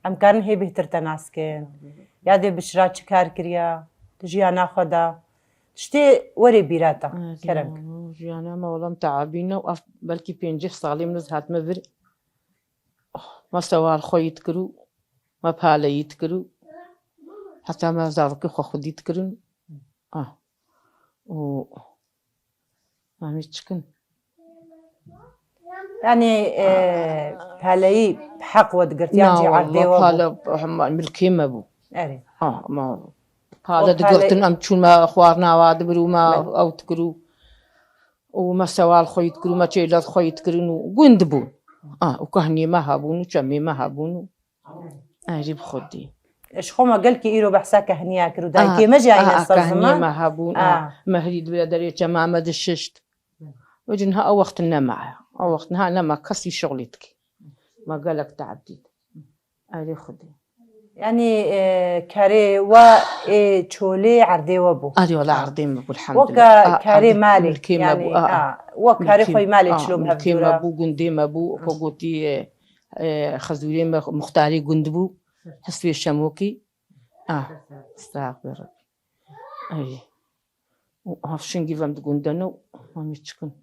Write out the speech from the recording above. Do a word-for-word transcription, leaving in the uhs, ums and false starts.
Em karin hê bêhtir te nas kin. Ya dê bişira çi kar kiriya? Di jiyana xwe de. Tiştê werê bîra te. Kerem. Jiyana me welam teabîne û ev belkî pêncî salê min ez hatime vir. Me sewal xwe yî dikir û me pale yî dikir û heta me zarokê xwe xwedî dikirin. Ah. Û Mamî çikin? Yanî, e, peleyî heq we digirtiyan jî erdê we bû. Pale hema milkê me bû. Erê. Ha, ma pale digirtin, em çûn me xwarina wa dibir û me ew dikir û, û me sewal xwe yî dikir û me çêlez xwe yî dikirin û gund bûn. Ah, û kehniyê me hebûn û çemê me hebûn û Erê bi xwedî. Ji xwe me gelkî îro behsa kehniya kir û dayikê me jî ayne ser ziman. Kehniyê me hebûn, a, mehrî dibire derê çema me dişişt. Wecin ha ew wext nema. Ew wext niha nema kesî şixulî dikî. Me gelek teab dît. Erê xwedî. Yanî, e, kerê we ê çolê erdê we bû. Erê wela erdê me bû, elhamdulillah. Weke kerê malê, milkê me bû, a, wek kerê xwe malê çilo bi hev dû re. Milkê me bû, gundê me bû, weke gotî, e, e, xezûrê me muxtarê gund bû, Hesvê Şemokî. Ah, sax be Rebî. Ay. Û hafşingî vem digundene û mamî çikin.